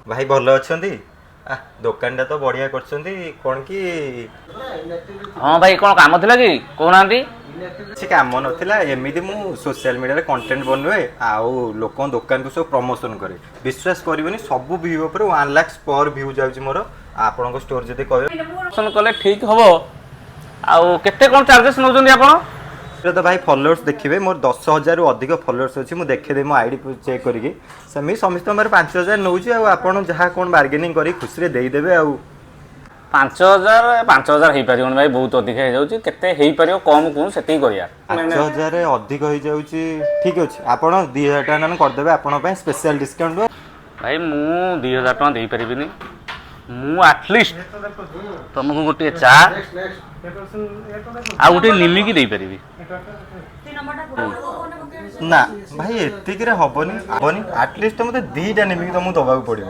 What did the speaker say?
ଭାଇ ଭଲ ଅଛନ୍ତି? ଦୋକାନଟା ତ ବଢ଼ିଆ କରିଛନ୍ତି। କ'ଣ କି? ହଁ ଭାଇ, କ'ଣ କାମ ଥିଲା କି? କହୁନାହାନ୍ତି। କିଛି କାମ ନଥିଲା। ଏମିତି ମୁଁ ସୋସିଆଲ ମିଡ଼ିଆରେ କଣ୍ଟେଣ୍ଟ ବନୁଏ ଆଉ ଲୋକଙ୍କ ଦୋକାନକୁ ସବୁ ପ୍ରମୋସନ୍ କରେ। ବିଶ୍ୱାସ କରିବେନି, ସବୁ ଭ୍ୟୁ ଉପରେ 1 ଲାକ୍ସ ପର୍ ଭ୍ୟୁ ଯାଉଛି ମୋର। ଆପଣଙ୍କ ଷ୍ଟୋର ଯଦି କହିବେ। ପ୍ରମୋସନ କଲେ ଠିକ୍ ହବ। ଆଉ କେତେ କ'ଣ ଚାର୍ଜେସ୍ ନେଉଛନ୍ତି ଆପଣ? ଏଥିରେ ତ ଭାଇ ଫଲୋଅର୍ସ ଦେଖିବେ, ମୋର 10,000ରୁ ଅଧିକ ଫଲୋଅର୍ସ ଅଛି। ମୁଁ ଦେଖେଇଦେବି ମୋ ଆଇଡ଼ି ଚେକ୍ କରିକି। ସେମିତି ସମସ୍ତଙ୍କ ପାଖରେ 5,000 ନେଉଛି ଆଉ ଆପଣ ଯାହା କ'ଣ ବାର୍ଗେନିଂ କରି ଖୁସିରେ ଦେଇଦେବେ ଆଉ। 5,000? 5,000 ହେଇପାରିବନି ଭାଇ, ବହୁତ ଅଧିକା ହେଇଯାଉଛି। କେତେ ହେଇପାରିବ କମ୍ କୁହନ୍ତୁ, ସେତିକି କରିବା। 5,000 ଅଧିକ ହେଇଯାଉଛି। ଠିକ୍ ଅଛି, ଆପଣ 2,000 ଟଙ୍କା ନହେଲେ କରିଦେବେ, ଆପଣଙ୍କ ପାଇଁ ସ୍ପେଶାଲ ଡିସକାଉଣ୍ଟ। ଭାଇ, ମୁଁ 2,000 ଟଙ୍କା ଦେଇପାରିବିନି। ମୁଁ ଆଟଲିଷ୍ଟ ତମକୁ ଗୋଟିଏ ଚା ଆଉ ଗୋଟିଏ ନିମିକି ଦେଇପାରିବି। ନା ଭାଇ, ଏତିକିରେ ହବନି, ହବନି। ଆଟଲିଷ୍ଟ ମୋତେ 2ଟା ନିମିକି ତମକୁ ଦେବାକୁ ପଡ଼ିବ।